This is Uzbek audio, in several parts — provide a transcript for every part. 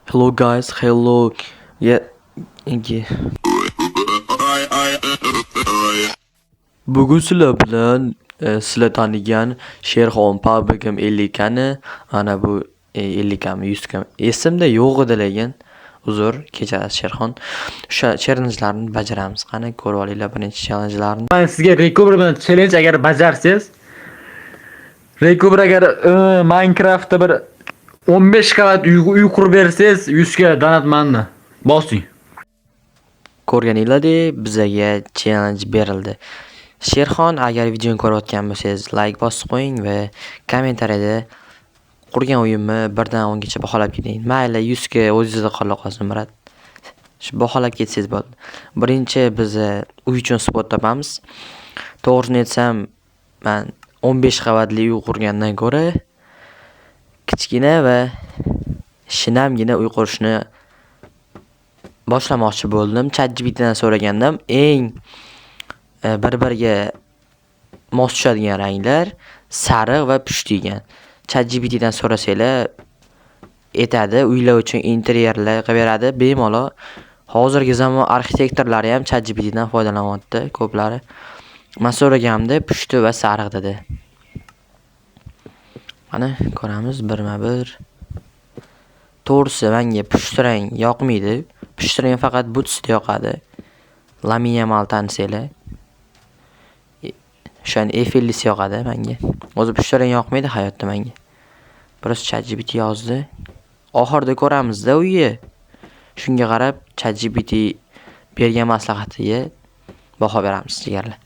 Hello guys, hello. Yeah. Bugun sizlar bilan sizlar tanigan Sherxon PUBG 50 kani ana bu 50 kami 100 kami esimda yo'q edi lekin uzr, kechirasiz Sherxon. O'sha challengelarni bajaramiz. Qani ko'rib olinglar birinchi challengelarni. Men sizga Recover bilan challenge agar bajarsangiz, Recover agar Minecraftda bir 15 qavat uy qurib bersangiz, 100 ga donat manni. Bosing. Ko'rganinglardek bizaga challenge berildi. Sherxon, agar videoni ko'rayotgan bo'lsangiz, like bosib qo'ying va kommentariyada qurgan uyimni 1 dan 10 gacha baholab keting. Mayli, 100 ga o'zingizda qola qolsin, брат. Shu baholab ketsangiz bo'ldi. Birinchi biz uy uchun spot topamiz. To'g'risini aytsam, man 15 qavatli uy qurgandan ko'ra kichkina va shinamgina uy qurishni boshlamoqchi bo'ldim. ChatGPTdan so'ragandim, eng bir-biriga mos tushadigan ranglar sariq va pushti ekan. ChatGPTdan so'rasanglar aytadi, uylar uchun interyerlar qilib beradi bemalol. Hozirgi zamon arxitektorlari ham ChatGPTdan foydalanyapti ko'plari. Men so'raganimda pushti va sariq dedi. Mana ko'ramiz birma-bir. To'g'risi menga pushti rang yoqmaydi. Pushti rang faqat Bootsda yoqadi. Lamine Yamal tanisanglar. O'shani Eyfelisi yoqadi menga. O'zi pushti rang yoqmaydi hayotda menga. Biroz ChatGPT yozdi. Oxirida ko'ramizda uyi. Shunga qarab ChatGPT bergan maslahatiga baho beramiz jigarlar.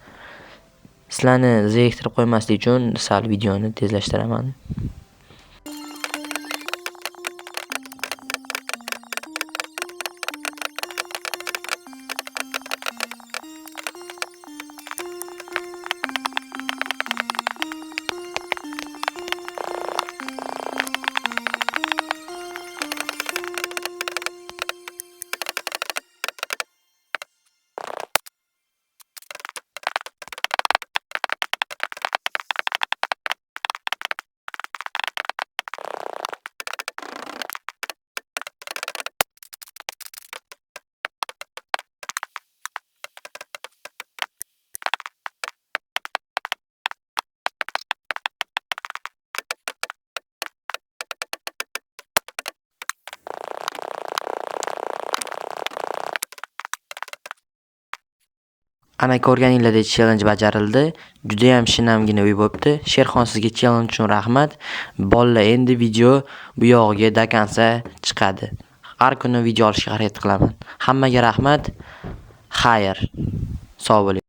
Sizlarni zeriktirib qo'ymaslik uchun sal videoni tezlashtiraman. Ana ko'rganinglardek challenge bajarildi. Judayam shinamgina uy bo'pti. Sherxon, sizga challenge uchun rahmat. Bolalar, endi video bu yog'iga до конца chiqadi. Har kuni video olishga harakat qilaman. Hammaga rahmat. Xayr. Sog' bo'ling.